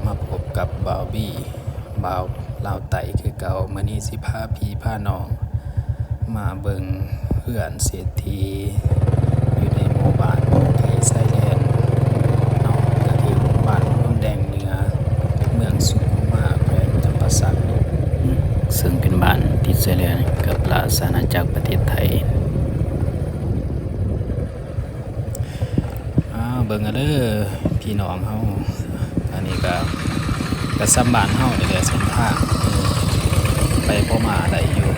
ມາພົບກັບບ່າວບີ ບ່າວລາວໃຕ້ຄືເກົ່າ. ມື້ນີ້ຊິພາພີ່ພານ້ອງມາເບິ່ງເຮືອນເສດຖີຢູ່ໃນໝູ່ບ້ານໃກ້ຊາຍແດນເນາະ, ກໍຄືບ້ານໂນນແດງເໜືອ ເມືອງສຸຂຸມມາ ແຂວງຈຳປາສັກ, ເຊິ່ງເປັນບ້ານຕິດຊາຍແດນກັບລາຊະອານາຈັກປະເທດໄທ. ອ້າວ ເບິ່ງເດີພີ່ນ້ອງເຮົາ, ອັນນີ້ກະ ກະສ່ຳບ້ານເຮົານີ້ແຫຼະ ເສັ້ນທາງ ເອີ ໄປພໍມາໄດ້ຢູ່.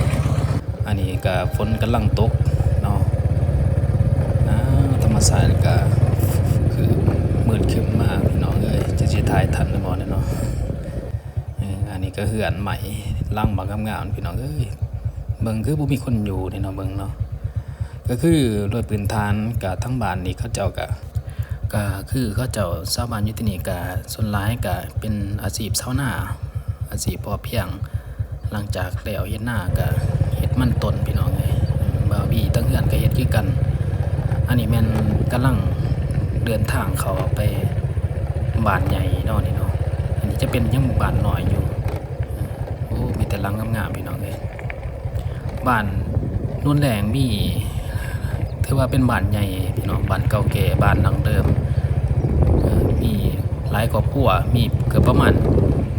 ອັນນີ້ກະຝົນກຳລັງຕົກເນາະ. ອ້າວ ທຳມະຊາດກະຄືມືດຄຶ້ມມາພີ່ນ້ອງເອີຍ, ຈະຊິຖ່າຍທັນຫຼືບໍ່ເນາະ. ເອີ ອັນນີ້ກະເຮືອນໄມ້ຫຼັງບັກງາມໆ ພີ່ນ້ອງເອີຍ, ເບິ່ງຄືບໍ່ມີຄົນຢູ່ເດເນາະ ເບິ່ງເນາະ. ກໍຄືໂດຍພື້ນຖານກະທາງບ້ານນີ້ເຂົາເຈົ້າກະ ກໍຄືເຂົາເຈົ້າ ຊາວບ້ານຢູ່ທີ່ນີ້ກະສ່ວນຫຼາຍກະເປັນອາຊີບຊາວນາ ອາຊີບພໍພຽງ. ຫຼັງຈາກແລ້ວເຮັດນາກະເຮັດມັນຕົ້ນ ພີ່ນ້ອງເອີຍ. ບ່າວບີທາງເຮືອນກະເຮັດຄືກັນ. ອັນນີ້ແມ່ນກຳລັງເດີນທາງເຂົ້າໄປບ້ານໃຫຍ່ເນາະນີ້ເນາະ, ອັນນີ້ຈະເປັນຍັງບ້ານນ້ອຍຢູ່. ໂອ້ ມີແຕ່ຫຼັງງາມໆ ພີ່ນ້ອງເອີຍ. ບ້ານໂນນແດງມີ ຖືວ່າເປັນບ້ານໃຫຍ່ພີ່ນ້ອງ, ບ້ານເກົ່າແກ່ ບ້ານດັ້ງເດີມ ເອີ ມີຫຼາຍຄອບຄົວ ມີເກືອບປະມານ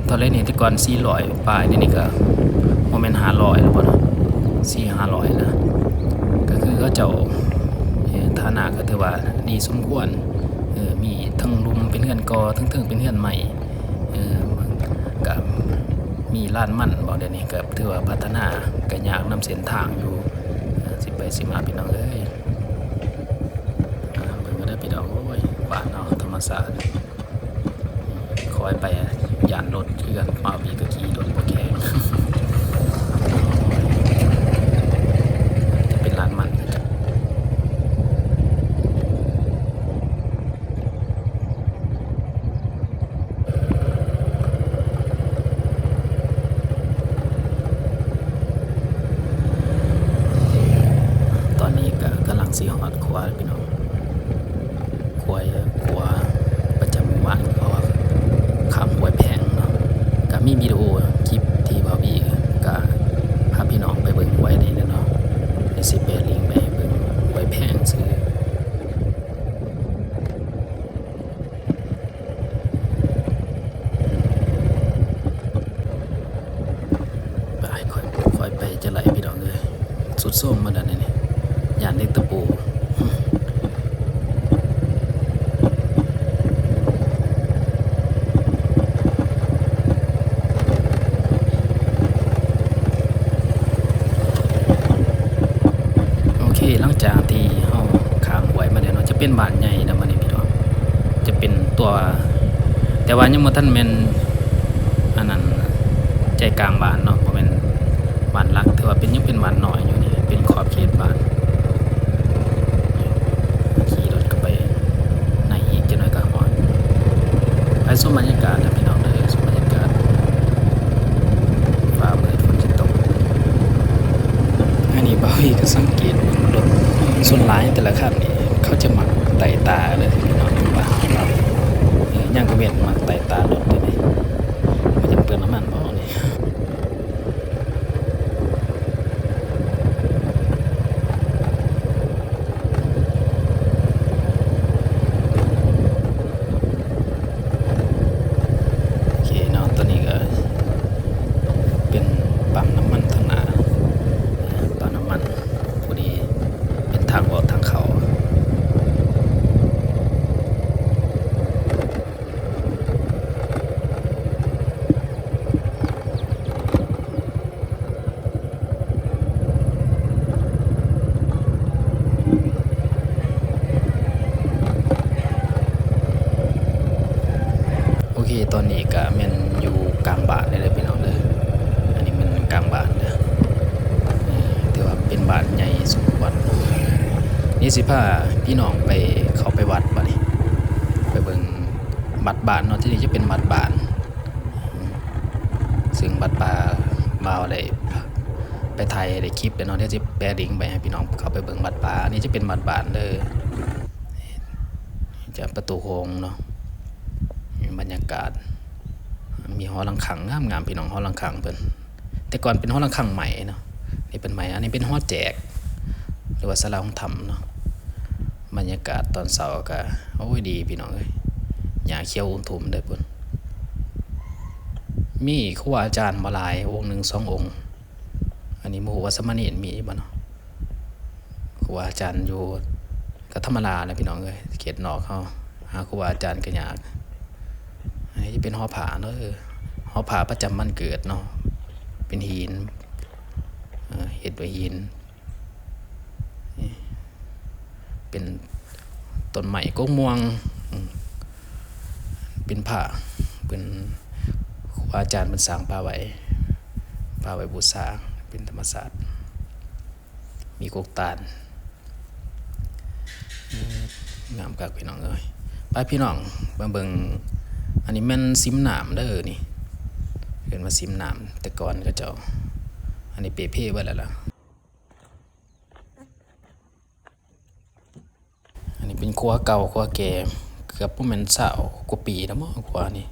ເທົ່າໃດນີ້ ແຕ່ກ່ອນສີ່ຮ້ອຍປາຍ, ດຽວນີ້ກໍບໍ່ແມ່ນຫ້າຮ້ອຍແລ້ວບໍ່ເນາະ ສີ່ຫ້າຮ້ອຍແລ້ວ. ກໍຄືເຂົາເຈົ້າ ເອີ ຖານະກໍຖືວ່າດີສົມຄວນ ເອີ ມີທັງລຸ່ມເປັນເຮືອນກໍ່ ເທິງໆເປັນເຮືອນໄມ້ ເອີ ກະມີລານມັນບໍ ດຽວນີ້ກະຖືວ່າພັດທະນາ ກະຍາກນຳເສັ້ນທາງຢູ່ ເອີ ຊິໄປຊິມາ ພີ່ນ້ອງເອີຍ. ເບິ່ງເດີພີ່ນ້ອງ ໂອ້ຍ ບ້ານເຮົາທຳມະຊາດ ຄ່ອຍໄປ ຢ້ານລົດຄືກັນ ບ່າວບີກໍຂີ່ລົດບໍ່ແຂງ ຈະເປັນລານມັນ. ຕອນນີ້ກະກຳລັງຊິຮອດຂົວແລ້ວພີ່ນ້ອງ, ຂົວ ຂົວປະຈຳໝູ່ບ້ານ ເພາະວ່າຂ້າມຫ້ວຍແພງເນາະ. ກະມີວິດີໂອຄລິບທີ່ບ່າວບີກະພາພີ່ນ້ອງໄປເບິ່ງໄວ້ນີ້ແຫຼະເນາະ, ດຽວຊິແປະລິງໄປໃຫ້ເບິ່ງ ຫ້ວຍແພງຊື່. ໄປ ຄ່ອຍ ຄ່ອຍໄປຈະໄຫຼພີ່ນ້ອງເອີຍ, ສຸດໂຊມໝົດແລ້ວນີ້ ຢ້ານເຫຼັກຕະປູ. ໂອເຄ ຫຼັງຈາກທີ່ເຮົາຂ້າມຫ້ວຍມາແລ້ວເນາະ, ຈະເປັນບ້ານໃຫຍ່ນຳ ອັນນີ້ພີ່ນ້ອງ, ຈະເປັນຕົວ ແຕ່ວ່າຍັງບໍ່ທັນແມ່ນ ອັນນັ້ນ ໃຈກາງບ້ານເນາະ, ບໍ່ແມ່ນບ້ານຫຼັກ, ຖືວ່າເປັນ ຍັງເປັນບ້ານນ້ອຍຢູ່ນີ້, ເປັນຂອບເຂດບ້ານ. ຂີ່ລົດເຂົ້າໄປໃນອີກຈັກໜ້ອຍກໍຮອດ. ໄປຊົມບັນຍາກາດນະພີ່ນ້ອງເດີ, ຊົມບັນຍາກາດ. ຟ້າມືດ ຝົນຊິຕົກ. ອັນນີ້ບ່າວອີກກໍສັງເກດເບິ່ງລົດ ສ່ວນຫຼາຍແຕ່ລະຄັນນີ້ ເຂົາຈະມັກໄຕ່ຕາເລີຍພີ່ນ້ອງ, ວ່າ ເອີ ຫຍັງກໍແມ່ນມັກໄຕ່ຕາລົດເດນີ້. ມັນຈະເປືອງນ້ຳມັນບໍ່ນີ້? ໂອເຄເນາະ, ຕອນນີ້ກໍເປັນປ້ຳນ້ຳມັນທາງໜ້າ, ປ້ຳນ້ຳມັນ ພໍດີເປັນທາງອອກທາງເຂົ້າ. ໂອເຄ ຕອນນີ້ກະແມ່ນຢູ່ກາງບ້ານເດີພີ່ນ້ອງເດີ, ອັນນີ້ແມ່ນກາງບ້ານເດີ, ຖືວ່າເປັນບ້ານໃຫຍ່ສົມຄວນ. ນີ້ຊິພາພີ່ນ້ອງໄປ ເຂົ້າໄປວັດບາດນີ້, ໄປເບິ່ງວັດບ້ານເນາະ, ທີ່ນີ້ຈະເປັນວັດບ້ານ. ຊຶ່ງວັດປ່າ ບ່າວໄດ້ໄປຖ່າຍໄດ້ຄລິບແລ້ວເນາະ, ດຽວຊິແປະລິງໄປໃຫ້ພີ່ນ້ອງເຂົ້າໄປເບິ່ງວັດປ່າ. ອັນນີ້ຈະເປັນວັດບ້ານເດີ, ຈາກປະຕູໂຂງເນາະ, ບັນຍາກາດ ມີຫໍຫຼັງຄັງງາມໆ ພີ່ນ້ອງ, ຫໍຫຼັງຄັງເພິ່ນ ແຕ່ກ່ອນເປັນຫໍຫຼັງຄັງໄມ້ເນາະ, ນີ້ເປັນໄມ້, ອັນນີ້ເປັນຫໍແຈກ ຫຼືວ່າສາລາໂຮງທຳເນາະ. ບັນຍາກາດຕອນເຊົ້າກໍ ໂອ້ຍ ດີພີ່ນ້ອງເອີຍ, ຫຍ້າຂຽວອຸ່ມທຸ່ມເດີພຸ້ນ. ມີຄູບາອາຈານບໍ່ຫຼາຍ, ອົງໜຶ່ງສອງອົງ. ອັນນີ້ບໍ່ຮູ້ວ່າສາມະເນນມີບໍ່ເນາະ. ຄູບາອາຈານຢູ່ ກໍທຳມະດາແຫຼະພີ່ນ້ອງເອີຍ, ເຂດນອກເຮົາຫາຄູບາອາຈານກໍຍາກ. ອັນນີ້ຈະເປັນຫໍພະເນາະ, ຫໍພະປະຈຳວັນເກີດເນາະ, ເປັນຫີນ ເຮັດດ້ວຍຫີນ. ເປັນຕົ້ນໄມ້ກົກມ່ວງ, ເປັນພະ ເປັນຄູບາອາຈານເພິ່ນສ້າງປະໄວ້, ປະໄວ້ບູຊາ ເປັນທຳມະຊາດ, ມີກົກຕານ. ເອີ ງາມຄັກພີ່ນ້ອງເອີຍ. ໄປພີ່ນ້ອງມາເບິ່ງ, ອັນນີ້ແມ່ນຊິມນ້ຳເດີນີ້, ເອີ້ນວ່າຊິມນ້ຳ. ແຕ່ກ່ອນເຂົາເຈົ້າ, ອັນນີ້ເປ່ເພເບິດແລ້ວລະ. ອັນນີ້ເປັນຂົວເກົ່າຂົວແກ່, ເກືອບບໍ່ແມ່ນຊາວກວ່າປີແລ້ວບໍ ຂົວນີ້,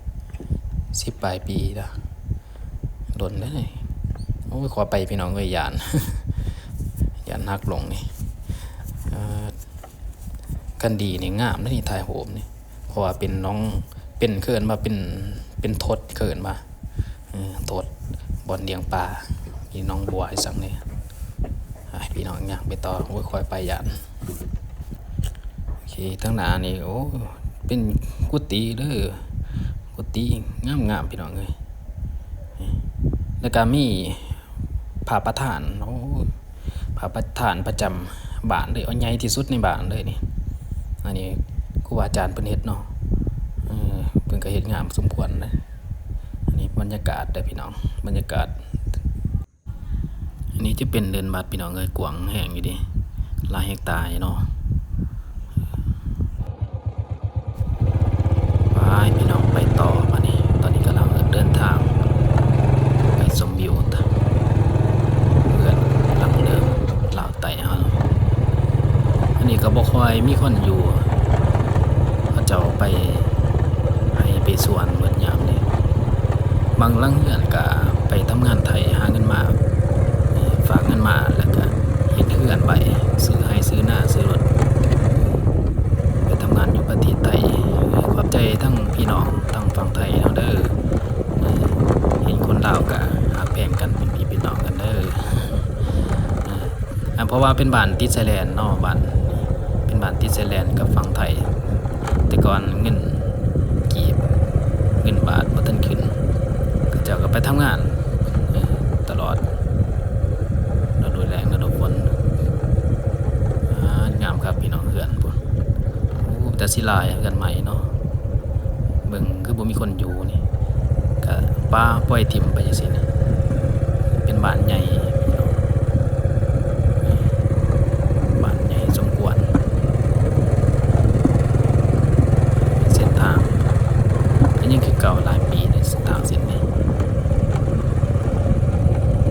ສິບປາຍປີລະ, ດົນເດ້. ໂອ້ຍ ຂໍໄປພີ່ນ້ອງເອີຍ, ຢ້ານ ຢ້ານຫັກລົງນີ້. ເອີ ຄັນດີນີ້ງາມເດ້ນີ້, ຖ່າຍຮູບນີ້, ເພາະວ່າເປັນໜອງ ເປັນ ເຂົາເອີ້ນວ່າເປັນ ເປັນທົດ ເຂົາເອີ້ນວ່າ ເອີ ທົດ ບ່ອນລ້ຽງປາ, ມີໜອງບົວອີ່ສັງນີ້. ອ່າ ພີ່ນ້ອງຍ່າງໄປຕໍ່. ໂອ້ຍ ຂ້ອຍໄປຢ້ານ. ໂອເຄ ທາງໜ້ານີ້ ໂອ້ ເປັນກຸຕິເດີ, ກຸຕິງາມໆ ພີ່ນ້ອງເອີຍ. ແລ້ວກະມີ ພະປະທານ, ໂອ້ ພະປະທານປະຈຳບ້ານເລີຍ, ເອົາໃຫຍ່ທີ່ສຸດໃນບ້ານເລີຍນີ້. ອັນນີ້ຄູບາອາຈານເພິ່ນເຮັດເນາະ, ເອີ ເພິ່ນກໍເຮັດງາມສົມຄວນນະ. ອັນນີ້ບັນຍາກາດເດີພີ່ນ້ອງ, ບັນຍາກາດ. ອັນນີ້ຈະເປັນເຮືອນວັດພີ່ນ້ອງເອີຍ, ກວ້າງແຮງຢູ່ເດ, ຫຼາຍເຮັກຕາເນາະ. ໄປພີ່ນ້ອງ ໄປຕໍ່ບາດນີ້. ຕອນນີ້ກຳລັງເດີນທາງໄປຊົມວິວເຮືອນຫຼັງເດີມ ລາວໃຕ້ເຮົາ. ອັນນີ້ກໍບໍ່ຄ່ອຍມີຄົນຢູ່, ເຂົາເຈົ້າໄປໄຮ່ໄປສວນເບິດຍາມນີ້. ບາງຫຼັງເຮືອນກະໄປທຳງານໄຖ ຫາເງິນມາ ຝາກເງິນມາ ແລ້ວກະເຮັດເຮືອນໄວ້ ຊື້ໄຮ່ຊື້ນາ ຊື້ລົດ ໄປທຳງານຢູ່ປະເທດໄທ. ຂອບໃຈທັງພີ່ນ້ອງທາງຝັ່ງໄທເຮົາເດີ, ເຫັນຄົນລາວກະຮັກແພງກັນ ເປັນພີ່ເປັນນ້ອງກັນເດີ. ເພາະວ່າເປັນບ້ານຕິດຊາຍແດນເນາະ, ບ້ານ ເປັນບ້ານຕິດຊາຍແດນກັບຝັ່ງໄທ. ແຕ່ກ່ອນເງິນກີບ ເງິນບາດບໍ່ທັນຂຶ້ນ, ເຂົາເຈົ້າກໍໄປທຳງານ ເອີ ຕະຫຼອດ ລະດູແລ້ງ ລະດູຝົນ. ອ່າ ງາມຄັກພີ່ນ້ອງ, ເຮືອນພຸ້ນ. ໂອ້ ແຕ່ຊິຫຼາຍເຮືອນໃໝ່ເນາະ. ເບິ່ງຄືບໍ່ມີຄົນຢູ່ນີ້, ກະປ່າປ່ອຍຖິ້ມໄປຈັ່ງຊີ້ນະ. ເປັນບ້ານໃຫຍ່ ບ້ານໃຫຍ່ສົມຄວນ. ເສັ້ນທາງກໍຍັງຄືເກົ່າ, ຫຼາຍປີແລ້ວເສັ້ນທາງເສັ້ນນີ້.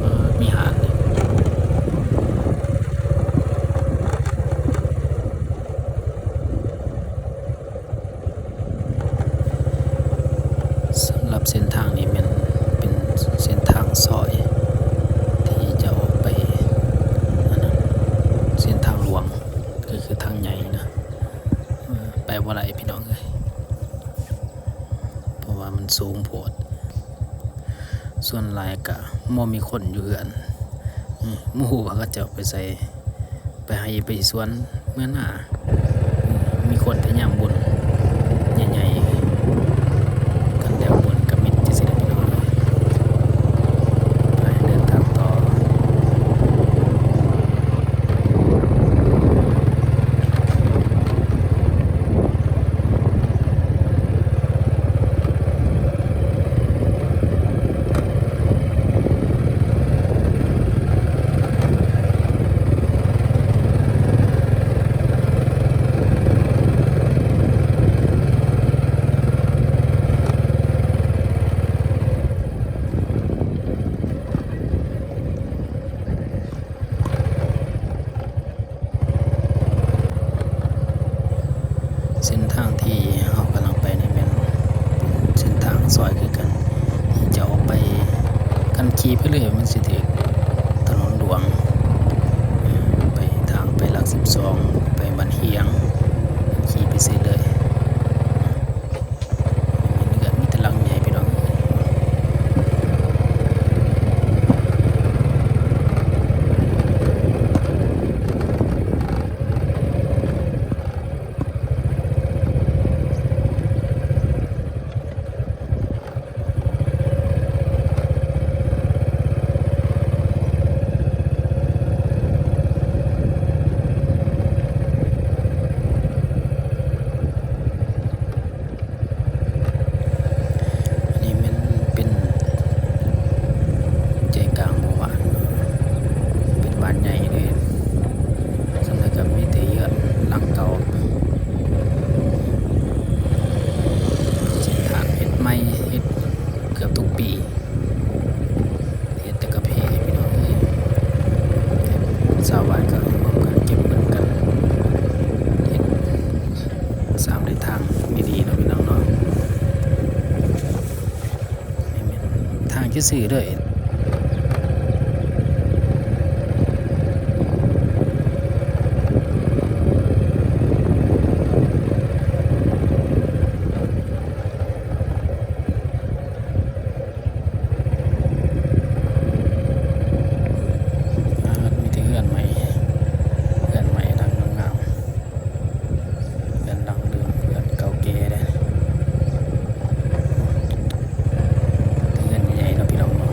ເອີ ມີຮ້ານນີ້. ສຳລັບເສັ້ນທາງນີ້ແມ່ນເປັນເສັ້ນທາງຊອຍທີ່ຈະອອກໄປ ອັນນັ້ນ ເສັ້ນທາງຫຼວງ ກໍຄືທາງໃຫຍ່ນະ. ເອີ ໄປບໍ່ໄດ້ພີ່ນ້ອງເອີຍ, ເພາະວ່າມັນສູງໂພດ. ສ່ວນຫຼາຍກະບໍ່ມີຄົນຢູ່ເຮືອນ, ບໍ່ຮູ້ວ່າເຂົາເຈົ້າໄປໃສ, ໄປໄຮ່ໄປສວນ ເມືອນາ. ມີຄົນແຕ່ຍາມບຸນໃຫຍ່ໆ ຄັນແລ້ວບຸນກະມິດຈັ່ງຊີ້ແຫຼະພີ່ນ້ອງ. ໄປເດີນທາງຕໍ່. ເສັ້ນທາງທີ່ເຮົາກຳລັງໄປນີ້ແມ່ນເປັນເສັ້ນທາງຊອຍຄືກັນ, ຄັນຂີ່ໄປເລື້ອຍມັນຊິຖືກຖະໜົນຫຼວງ ໄປທາງໄປຫຼັກສິບສອງ ໄປບ້ານຮຽງ ຂີ່ໄປເສຍເລີຍ. ມີເຮືອນມີແຕ່ຫຼັງໃຫຍ່ພີ່ນ້ອງເອີຍ. ອັນນີ້ແມ່ນເປັນໃຈກາງໝູ່ບ້ານ ເປັນບ້ານໃຫຍ່ເດ້. ສ່ວນຫຼາຍກໍມີແຕ່ເຮືອນຫຼັງເກົ່າ ເຮັດໃໝ່ ເຮັດເກືອບທຸກປີ. ເຮັດແຕ່ກາເຟພີ່ນ້ອງເອີຍ. ຊາວບ້ານກໍຮ່ວມກັນເກັບເງິນກັນເຮັດ ສ້າງໄດ້ທາງດີໆເນາະພີ່ນ້ອງເນາະ. ນີ້ແມ່ນທາງຊື່ໆເດີ. ປາດ ມີແຕ່ເຮືອນໃໝ່ ເຮືອນໃໝ່ຫຼັງງາມໆ ເຮືອນຫຼັງເດີມ ເຮືອນເກົ່າແກ່ເດ້. ເຮືອນໃຫຍ່ໆເນາະພີ່ນ້ອງເນາະ.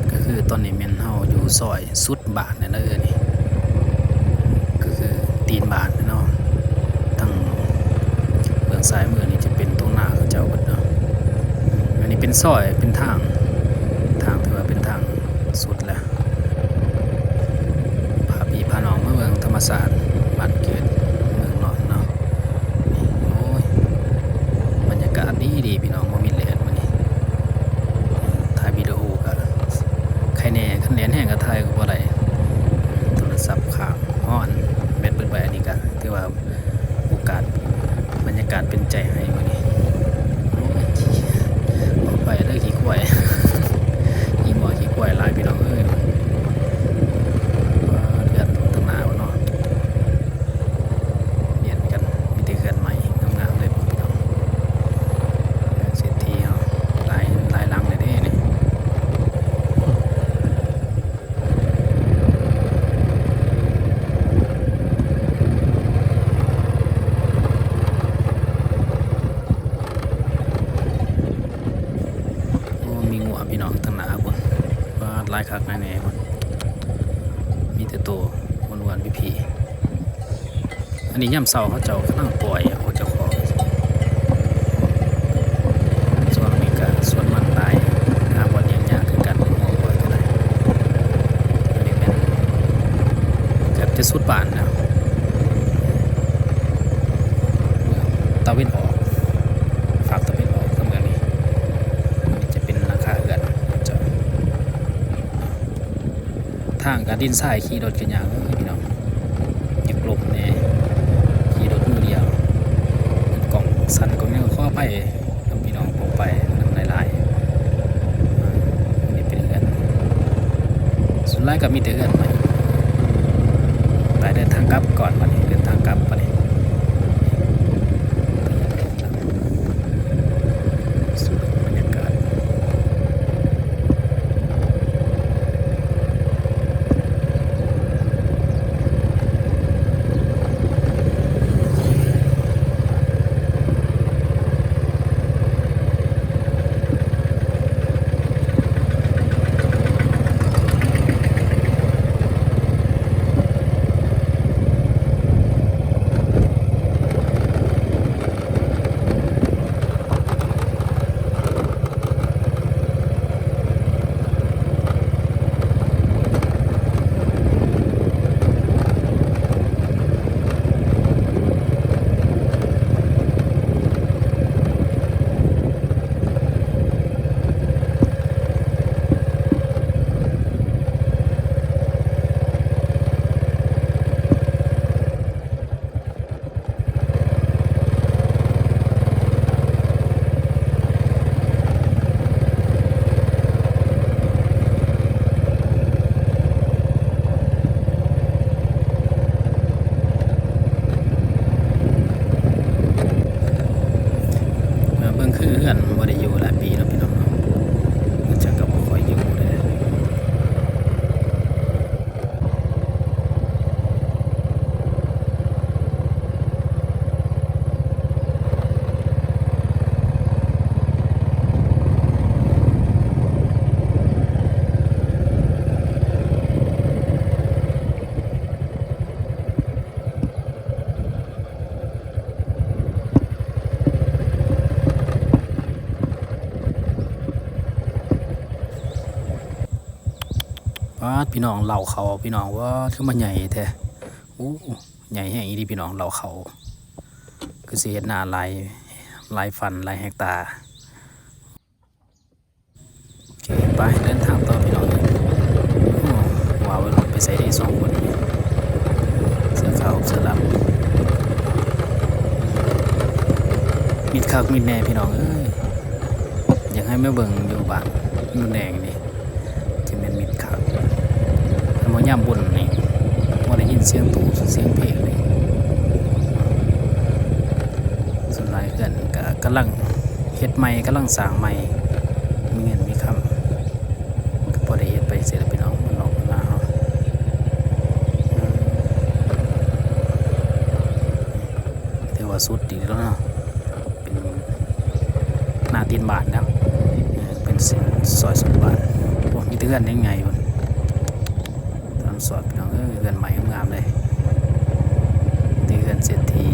ກໍຄືຕອນນີ້ແມ່ນເຮົາຢູ່ຊອຍສຸດບ້ານແລ້ວເດີນີ້ ກໍຄືຕີນບ້ານເນາະ. ທາງເບື້ອງຊ້າຍມືນີ້ຈະເປັນທົ່ງນາເຂົາເຈົ້າເບິດເນາະ. ອັນນີ້ເປັນຊອຍ ເປັນທາງ ທາງ ຖືວ່າເປັນທາງສຸດແລ້ວ. ພາພີ່ພານ້ອງມາເບິ່ງທຳມະຊາດບ້ານເກີດເມືອງນອນເນາະ. ນີ້ ໂອ້ຍ ບັນຍາກາດດີໆ ພີ່ນ້ອງ ບໍ່ມີແດດມື້ນີ້. ຖ່າຍວິດີໂອກໍໄຄແດ່ ຄັນແດດແຮງກໍຖ່າຍກໍບໍ່ໄດ້ ໂທລະສັບຄ້າງ ຮ້ອນ ແບັດເບິດໄວ. ອັນນີ້ກໍຖືວ່າ ໂອກາດ ບັນຍາກາດເປັນໃຈໃຫ້ມື້ນີ້. ໂອ້ຍ ຂໍອະໄພເດີ ຂີ້ຄວາຍ ຂີ້ໝໍຂີ້ຄວາຍຫຼາຍພີ່ນ້ອງເອີຍ. ເຮືອນຕົງໜ້າເນາະ ລຽນກັນ ມີແຕ່ເຮືອນໃໝ່ງາມໆເລີຍພີ່ນ້ອງ. ເຮືອນເສດຖີເຮົາ ຫຼາຍ ຫຼາຍຫຼັງເລີຍເດ້ນີ້. ໂອ້ ມີງົວພີ່ນ້ອງ ທາງໜ້າພຸ້ນ. ປາດ ຫຼາຍຄັກຫຼາຍແນ່ພຸ້ນ ມີແຕ່ໂຕອ້ວນໆ ພີ້ໆ. ອັນນີ້ຍາມເຊົ້າເຂົາເຈົ້າກຳລັງປ່ອຍເອົາເຈົ້າຂອງ. ຊ່ວງນີ້ກະສວນມັນຫຼາຍ ຫາບ່ອນລ້ຽງຍາກຄືກັນ ງົວຄວາຍກໍໄດ້. ອັນນີ້ແມ່ນເກືອບຈະສຸດບ້ານແລ້ວ ເມືອງຕາເວັນອອກ ຟາກຕາເວັນອອກຂອງເມືອງນີ້. ອັນນີ້ຈະເປັນຫຼັງຄາເຮືອນເຂົາເຈົ້າ. ທາງກະດິນຊາຍ ຂີ່ລົດກະຍາກເດີພີ່ນ້ອງ ຢາກລົ້ມແດ່ ຂີ່ລົດມືດຽວ ກ້ອງສັ່ນກ້ອງຫຍັງ ຂໍອະໄພນຳພີ່ນ້ອງປ້ອງໄປນຳຫຼາຍໆ. ອັນນີ້ເປັນເຮືອນ ສ່ວນຫຼາຍກະມີແຕ່ເຮືອນໃໝ່. ໄປເດີນທາງກັບກ່ອນບັດນີ້ ເດີນທາງກັບບັດນີ້. ບັນຍາກາດ ໂອ້ ປາດ ພີ່ນ້ອງ ເລົ້າເຂົ້າ ພີ່ນ້ອງ ວ້າ ຄືມັນໃຫຍ່ແທ້. ໂອ້ ໃຫຍ່ແຮງອີ່ຫຼີ ພີ່ນ້ອງ ເລົ້າເຂົ້າ ຄືຊິເຮັດນາຫຼາຍ ຫຼາຍຟັນ ຫຼາຍເຮັກຕາ. ໂອເຄ ໄປ ເດີນທາງຕໍ່ ພີ່ນ້ອງເອີຍ. ໂອ້ ວ່າໄປໃສເດ ສອງຄົນນີ້ ເສື້ອຂາວເສື້ອດຳ. ມິດຄັກມິດແນ່ ພີ່ນ້ອງເອີຍ. ຢາກໃຫ້ມາເບິ່ງຢູ່ບ້ານ ຢູ່ແນງນີ້ ຊິແມ່ນມິດຄັກ. ຄັນວ່າຍາມບຸນນີ້ ບໍ່ໄດ້ຍິນສຽງຕູ້ສຽງເພງເລີຍ. ສ່ວນຫຼາຍເຮືອນກະກຳລັງເຮັດໃໝ່ ກຳລັງສ້າງໃໝ່ ມີເງິນມີຄຳ ກະພໍໄດ້ເຮັດໄປຈັ່ງຊີ້ລະ ພີ່ນ້ອງ ບ້ານນອກບ້ານນາເຮົາ. ອືມ ຖືວ່າສຸດດີແລ້ວເນາະ. ເປັນໜ້າຕີນບ້ານແລ້ວ ເອີ ເປັນຊອຍສຸດບ້ານ. ໂອ້ ມີແຕ່ເຮືອນໃຫຍ່ໆ ພຸ້ນ ຕາມສອດ ພີ່ນ້ອງເອີຍ. ເຮືອນໃໝ່ງາມໆ ເລີຍ ມີແຕ່ເຮືອນເສດຖີ.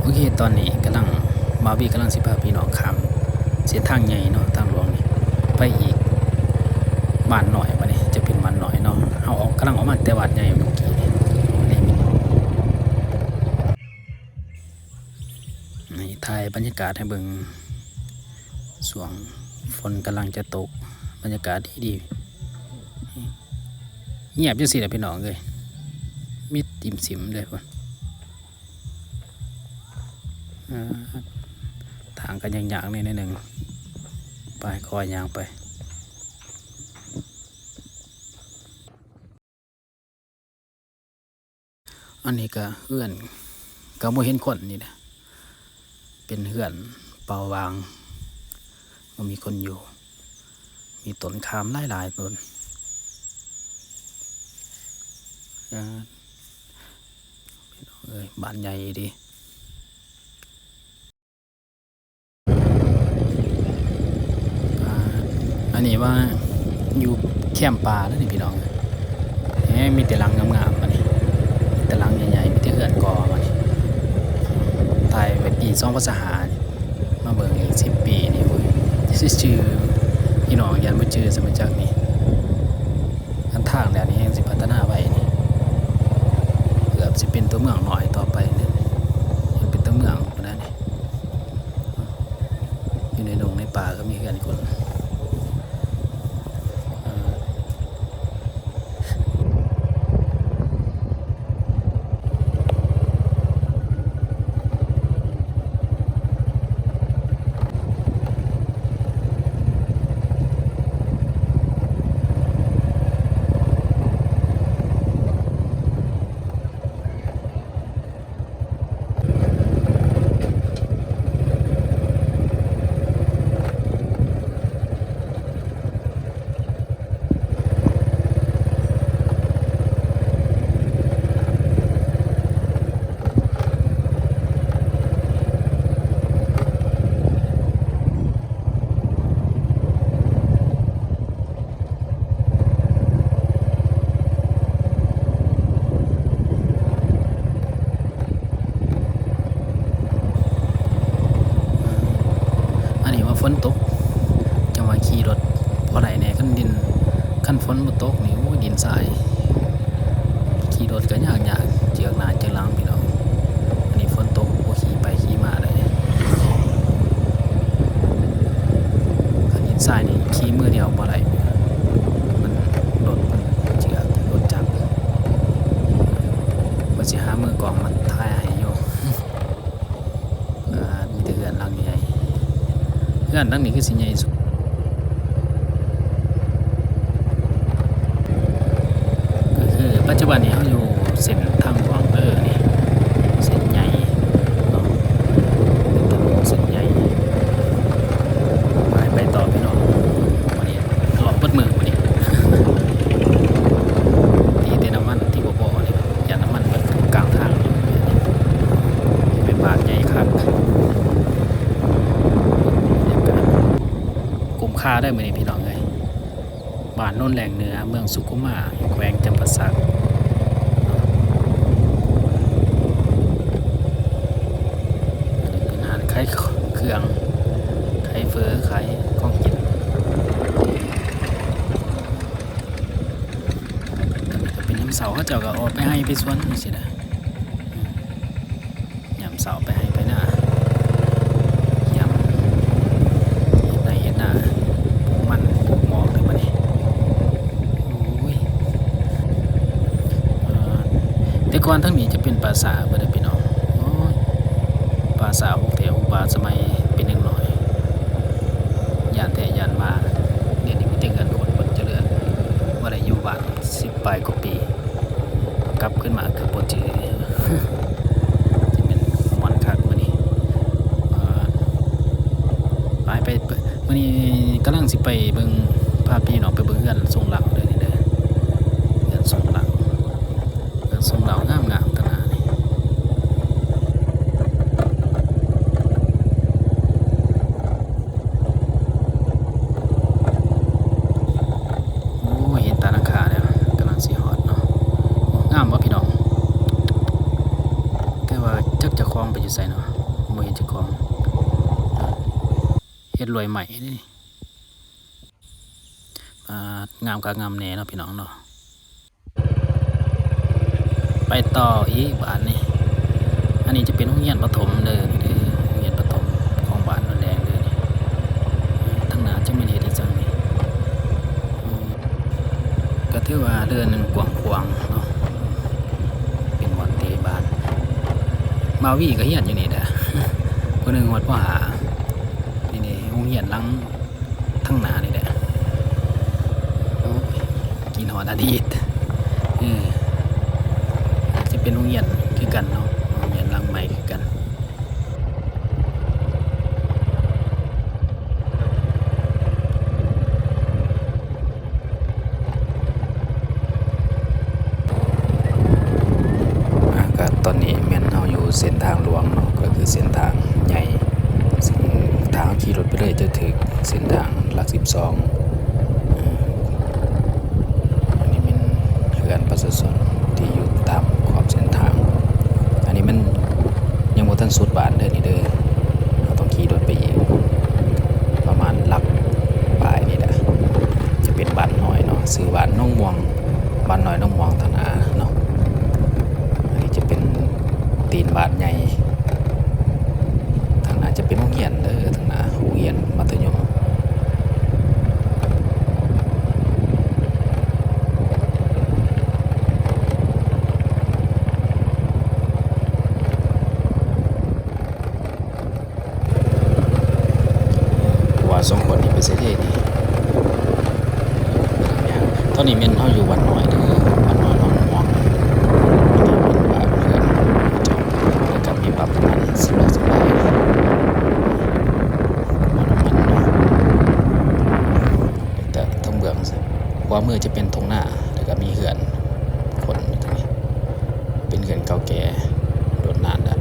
ໂອເຄ ຕອນນີ້ກຳລັງ ບ່າວວີກຳລັງຊິພາພີ່ນ້ອງຂ້າມເສັ້ນທາງໃຫຍ່ເນາະ ທາງຫຼວງນີ້ ໄປອີກບ້ານນ້ອຍ. ບາດນີ້ຈະເປັນບ້ານນ້ອຍເນາະ. ເຮົາອອກ ກຳລັງອອກມາແຕ່ວັດໃຫຍ່ເມື່ອກີ້ນີ້ ນີ້ ນີ້ຖ່າຍບັນຍາກາດໃຫ້ເບິ່ງ ຊ່ວງຝົນກຳລັງຈະຕົກ ບັນຍາກາດດີໆ. ງຽບຈັ່ງຊີ້ແຫຼະພີ່ນ້ອງເອີຍ ມິດຕິ່ມຊິມເລີຍພຸ້ນ. ເອີ ທາງກໍຍາກໆ ແດ່ໜ້ອຍໜຶ່ງ ໄປ ຄ່ອຍຍ່າງໄປ. ອັນນີ້ກໍເຮືອນ ກໍບໍ່ເຫັນຄົນນີ້ແຫຼະ ເປັນເຮືອນເປົ່າວ່າງ ບໍ່ມີຄົນຢູ່ ມີຕົ້ນຂາມຫຼາຍໆ ຕົ້ນ. ເອີ ພີ່ນ້ອງ ເອີຍ ບ້ານໃຫຍ່ເດ. ອ່າ ອັນນີ້ວ່າຢູ່ແຄມປ່າເດີນີ້ພີ່ນ້ອງ. ແຮງມີແຕ່ຫຼັງງາມໆ ບັດນີ້ ມີແຕ່ຫຼັງໃຫຍ່ໆ ມີແຕ່ເຮືອນກໍ່ບັດນີ້. ຖ່າຍໄວ້ປີສອງພັນຊາວຫ້າ ມາເບິ່ງອີກສິບປີນີ້ ໂອ້ຍ ຊິຈື່ ພີ່ນ້ອງຢ້ານບໍ່ຈື່ ສະມາຈັກນີ້. ອັນທາງແນວນີ້ແຮງຊິພັດທະນາໄວນີ້ ເກືອບຊິເປັນຕົວເມືອງນ້ອຍຕໍ່ໄປເລີຍ ເປັນຕົວເມືອງພຸ້ນນະນີ້. ຢູ່ໃນດົງໃນປ່າກໍມີເຮືອນຄົນ. ອັນນີ້ວ່າຝົນຕົກ ຈັ່ງວ່າຂີ່ລົດພໍໄດ້ແດ່. ຄັນດິນ ຄັນຝົນບໍ່ຕົກນີ້ ໂອ້ຍ ດິນຊາຍ ຂີ່ລົດກໍຍາກໆ ເຈື່ອກໜ້າເຈື່ອກຫຼັງພີ່ນ້ອງ. ອັນນີ້ຝົນຕົກ ໂອ້ ຂີ່ໄປຂີ່ມາໄດ້. ຄັນດິນຊາຍນີ້ຂີ່ມືດຽວບໍ່ໄດ້ ມັນ ລົດມັນເຈື່ອກ ລົດຈັກ. ວ່າຊິຫາມືກ້ອງມາຖ່າຍໃຫ້ຢູ່. ອ່າ ມີແຕ່ເຮືອນຫຼັງໃຫຍ່. ເຮືອນຫຼັງນີ້ຄືຊິໃຫຍ່ສຸດ. ກໍຄືປັດຈຸບັນນີ້ເຮົາຢູ່ເສັ້ນທາງຫຼວງເດີນີ້ ເສັ້ນໃຫຍ່ເນາະ ເປັນຖະໜົນເສັ້ນໃຫຍ່. ໄປ ໄປຕໍ່ພີ່ນ້ອງ. ມື້ນີ້ເລາະເບິດມື້ມື້ນີ້ ຕີແຕ່ນ້ຳມັນທີ່ບໍ່ພໍນີ້ ຢ້ານນ້ຳມັນເບິດກາງທາງ. ເປັນບ້ານໃຫຍ່ຄັກ ຄຸ້ມຄ່າເດີມື້ນີ້ພີ່ນ້ອງເອີຍ. ບ້ານໂນນແຫຼງເໜືອ ເມືອງສຸຂຸມາ ແຂວງຈຳປາສັກ. ເປັນຮ້ານຂາຍເຄື່ອງ ຂາຍເຝີ ຂາຍຂອງກິນ. ຕອນນີ້ກໍເປັນຍາມເຊົ້າ ເຂົາເຈົ້າກໍອອກໄປໄຮ່ໄປສວນຈັ່ງຊີ້ນະ. ຍາມເຊົ້າໄປໄຮ່ໄປນາ ຍາມເຮັດໄຮ່ເຮັດນາ ປູກມັນປູກໝອກເລີຍບັດນີ້. ໂອ້ຍ ເອີ ແຕ່ກ່ອນທາງນີ້ຈະເປັນປ່າຊ້າເບິດເດີພີ່ນ້ອງ. ໂອ້ຍ ປ່າຊ້າ ໂຮງແຖວ ປ່າສະໄໝເປັນເດັກນ້ອຍ ຢ້ານແທ້ຢ້ານວ່າ. ດຽວນີ້ມີແຕ່ເຮືອນຄົນ ຄົນຈະເລີນ ບໍ່ໄດ້ຢູ່ບ້ານສິບປາຍກວ່າປີ. ກັບຂຶ້ນມາຄືບໍ່ຈື່ ຈະແມ່ນມ່ວນຄັກມື້ນີ້. ເອີ ໄປ ໄປ ໄປ ມື້ນີ້ກຳລັງຊິໄປເບິ່ງ ພາພີ່ນ້ອງໄປເບິ່ງເຮືອນຊົງຫຼັງເດີນີ້ເດີ ເຮືອນຊົງຫຼັງ ເຮືອນຊົງຫຼັງງາມໆ ຕະໜ້ານີ້. ໂອ້ ເຫັນຕາຫຼັງຄາແລ້ວ ກຳລັງຊິຮອດເນາະ. ໂອ້ ງາມບໍ່ພີ່ນ້ອງ? ແຕ່ວ່າຈັກເຈົ້າຂອງໄປຢູ່ໃສເນາະ ບໍ່ເຫັນເຈົ້າຂອງ. ເຮັດລວຍໄມ້ເດ້ນີ້. ອ່າ ງາມຄັກງາມແນ່ເນາະ ພີ່ນ້ອງເນາະ. ໄປຕໍ່ອີກບາດນີ້ ອັນນີ້ຈະເປັນໂຮງຮຽນປະຖົມເດີ ນີ້ເດີ ໂຮງຮຽນປະຖົມຂອງບ້ານໂນນແດງເດີນີ້. ທາງໜ້າຈະແມ່ນເຮັດອີ່ຫຍັງນີ້ ກໍຖືວ່າເດີ່ນນັ້ນກວ້າງຂວາງເນາະ ເປັນບ່ອນເຕະບານ. ບ່າວວີກໍຮຽນຢູ່ນີ້ແຫຼະ ຜູ້ໜຶ່ງຮອດ ປໍຫ້າ. ນີ້ເດ້ ໂຮງຮຽນຫຼັງ ທາງໜ້ານີ້ແຫຼະ. ໂອ້ຍ ກິນຮອດອະດີດ. ເອີ ອາດຈະເປັນໂຮງຮຽນຄືກັນເນາະ ໂຮງຮຽນຫຼັງໃໝ່ຄືກັນ. ອາກາດຕອນນີ້ແມ່ນ ເສັ້ນທາງຫຼວງເນາະ ກໍຄືເສັ້ນທາງໃຫຍ່ ຊຶ່ງຖ້າເຮົາຂີ່ລົດໄປເລື້ອຍຈະຖືກເສັ້ນທາງຫຼັກສິບສອງ. ອັນນີ້ແມ່ນເຮືອນປະຊາຊົນທີ່ຢູ່ຕາມຂອບເສັ້ນທາງ. ອັນນີ້ມັນຍັງບໍ່ທັນສຸດບ້ານເດີ້ນີ້ເດີ້ ເຮົາຕ້ອງຂີ່ລົດໄປອີກປະມານຫຼັກປາຍນີ້ແຫຼະ ຈະເປັນບ້ານນ້ອຍເນາະ ຊື່ບ້ານໜອງມ່ວງ ບ້ານນ້ອຍໜອງມ່ວງທາງໜ້າເນາະ. ອັນນີ້ຈະເປັນຕີນບ້ານໃຫຍ່ ທາງໜ້າຈະເປັນໂຮງຮຽນເດີ້ ທາງໜ້າໂຮງຮຽນມັດທະຍົມ. ວ່າສອງຄົນນີ້ໄປໃສເດນີ້. ຕອນນີ້ແມ່ນເຮົາຢູ່ວັດນ້ອຍເດີ້ ວັດນ້ອຍໜອງມ່ວງ. ອັນນີ້ເປັນບ້ານເຮືອນເຂົາເຈົ້າ ແລ້ວກໍມີປ້ຳນ້ຳມັນສະດວກສະບາຍ ປ້ຳນ້ຳມັນເນາະ. ແຕ່ທາງເບື້ອງຂວາມືຈະເປັນທົ່ງນາ ແລ້ວກໍມີເຮືອນຄົນຢູ່ຕົງນີ້ ເປັນເຮືອນເກົ່າແກ່ດົນນານແລ້ວ.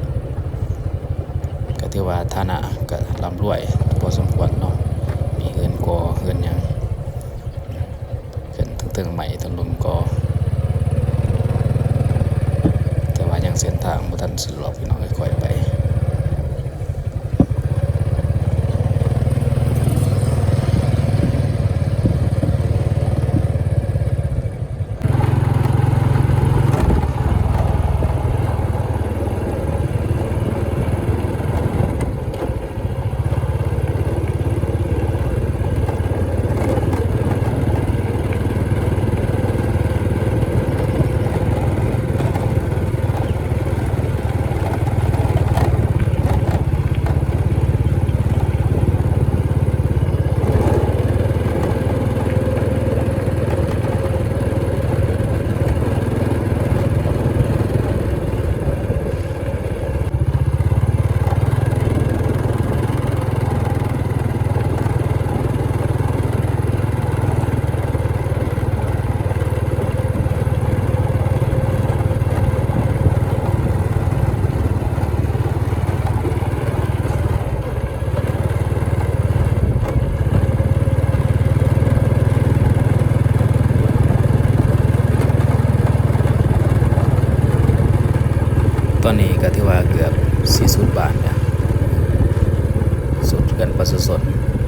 ກໍຖືວ່າຖານະກໍລ່ຳລວຍພໍສົມຄວນເນາະ ມີເຮືອນກໍເຮືອນຫຍັງ ເຮືອນເທິງໆໄມ້ເທິງລຸ່ມກໍ ແຕ່ວ່າຍັງເສັ້ນທາງບໍ່ທັນສະດວກ ພີ່ນ້ອງເອີຍ ຄ່ອຍໄປ. ຕອນນີ້ກໍຖືວ່າເກືອບຊິສຸດບ້ານແລ້ວ ສຸດເຮືອນປະຊາຊົນ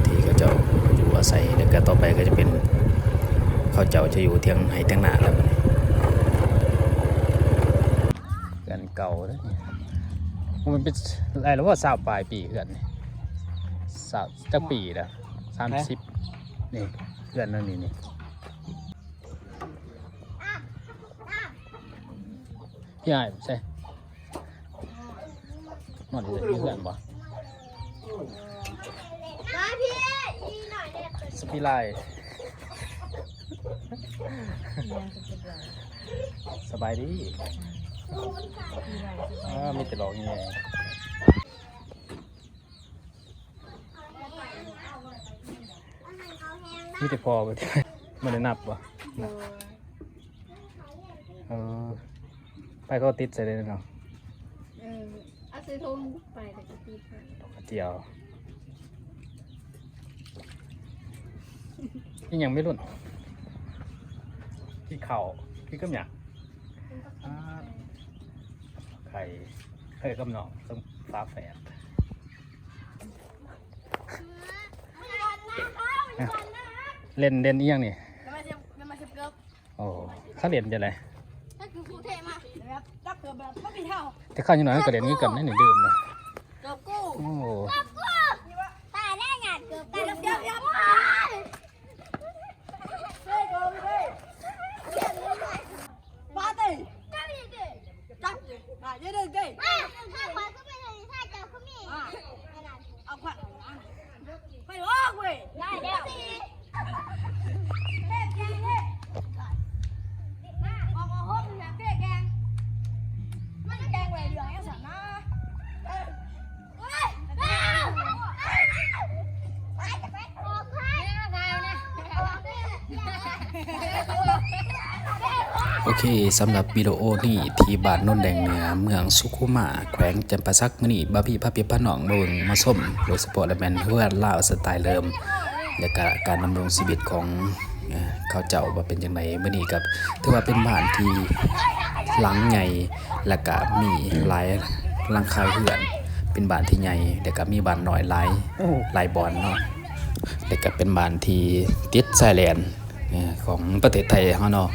ທີ່ເຂົາເຈົ້າຢູ່ອາໄສ ແລ້ວກໍຕໍ່ໄປກໍຈະເປັນ ເຂົາເຈົ້າຈະຢູ່ທຽງໄຮ່ທຽງນາແລ້ວບັດນີ້. ເຮືອນເກົ່າເດ້ ໂອ້ ມັນເປັນຫຼາຍແລ້ວບໍ່ ຊາວປາຍປີເຮືອນນີ້ ຊາວ ຈັກປີແລ້ວ ສາມສິບ ນີ້ ເຮືອນຫຼັງນີ້ນີ້. ພີ່ອ້າຍໃສ ນອນຢູ່ເຮືອນບໍ່? ສະປີໄລ ສະບາຍດີ. ອ່າ ມີແຕ່ຫຼອກນີ້ແຫຼະ. ມີແຕ່ພໍ່ບໍ່ ບໍ່ໄດ້ນັບບໍ່? ໂດຍ. ເອີ ໄປເຂົາຕິດໃສ່ເລີຍເນາະ. ເອີ ເອົາໃສ່ຖົງໄປແລ້ວກໍຕິດໄວ້ ດອກກະຈຽວ. ອີຫຍັງໄວລຸ້ນ? ກິນເຂົ້າ ກິນກັບຫຍັງ? ອ່າ ໄຂ່ ໄຂ່ກັບນ້ອງ ເປັນຝາແຝດ. ອ່ະ ຫຼິ້ນ ຫຼິ້ນອີ່ຫຍັງນີ້? ໂອ້ ເຂົາຫຼິ້ນຈັ່ງໃດ? ແຕ່ເຂົາຍັງນ້ອຍເຮົາກໍຫຼິ້ນຄືກັນນະນີ້ ລືມນະ. ໂອ້ ຕາຍແລ້ວ ຫຍາດເກີບກັນ. ອອກໄປ ອອກໄປ ອອກໄປ. ໂອເຄ ສຳລັບວິດີໂອນີ້ທີ່ບ້ານໂນນແດງເໜືອ ເມືອງສຸຂຸມາ ແຂວງຈຳປາສັກ ມື້ນີ້ບ່າວພີພາພີ່ພານ້ອງມາເບິ່ງມາຊົມ ໂດຍສະເພາະລະແມ່ນເຮືອນລາວສະໄຕເດີມ ແລະກະການດຳລົງຊີວິດຂອງ ເອີ ເຂົາເຈົ້າວ່າເປັນຈັ່ງໃດ. ມື້ນີ້ກໍຖືວ່າເປັນບ້ານທີ່ຫຼັງໃຫຍ່ ແລະກະມີຫຼາຍຫຼັງຄາເຮືອນ ເປັນບ້ານທີ່ໃຫຍ່ ແລະກະມີບ້ານນ້ອຍຫຼາຍ ໂອ້ ຫຼາຍບ່ອນເນາະ ແລະກະເປັນບ້ານທີ່ຕິດຊາຍແດນ ຂອງປະເທດໄທເຮົາເນາະ.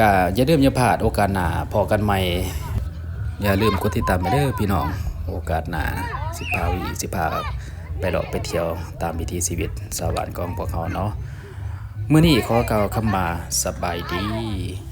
ກະຢ່າລືມຢ່າພາດ ໂອກາດໜ້າພໍ້ກັນໃໝ່ ຢ່າລືມກົດຕິດຕາມໄປເດີພີ່ນ້ອງ. ໂອກາດໜ້າຊິພາ ຊິພາໄປເລາະໄປທ່ຽວຕາມວິຖີຊີວິດຊາວບ້ານຂອງພວກເຮົາເນາະ. ມື້ນີ້ຂໍກ່າວຄຳວ່າສະບາຍດີ.